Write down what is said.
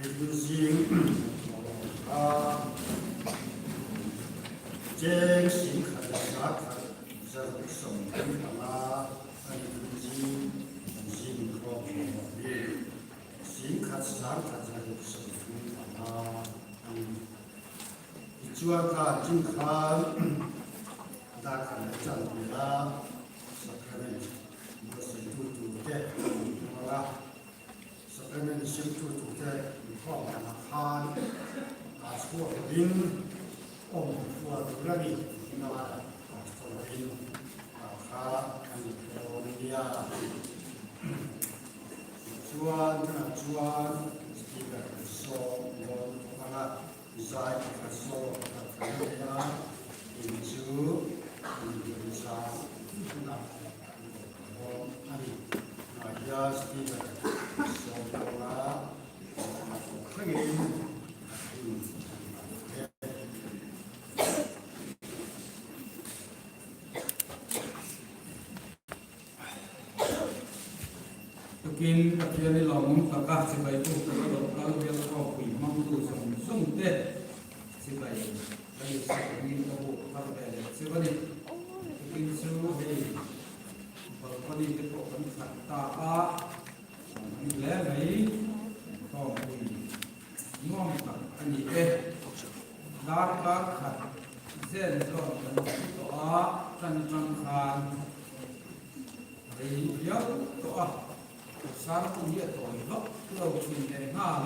Hei zing kha cheng 1100 135 a ni tun zing zing inkhawm hlawh hi 10,000 135 a ni. Tichuan kha chin khan dar khat leh chanve a sacrament buatsaihtu turte an inhmang a. Sacrament siamtu turte inkhawm danah khan a chhuak lovin awm fual tur a ni tihna pastor-in kha an inpe dawn a nia. Tichuan tunah chuan speaker kan sawm dawn bawk ang a. Zai pakhat solo pakhat kan nei a, in chu inrinchang hunah kan awm dawn a ni. Tunah hian speaker sawm dawn a, a tawp thlengin a hun a ni ang e. Tukin Pathian i lawmawm taka sipai tu ka lo kal bial khawpui hmangtu zawng zawng te sipai ka ni sak angin ka buk thar ve leh cheu a ni. Tukin chu hei balcony te pawh kan khat ta a, an ni hle mai khawpui nuam tak a ni e. Darkar khat zen zawn kan thu tawh a, tan tang khan rei viau tawh a, sar pawh hi a tawi vak lo thin leh nghal a.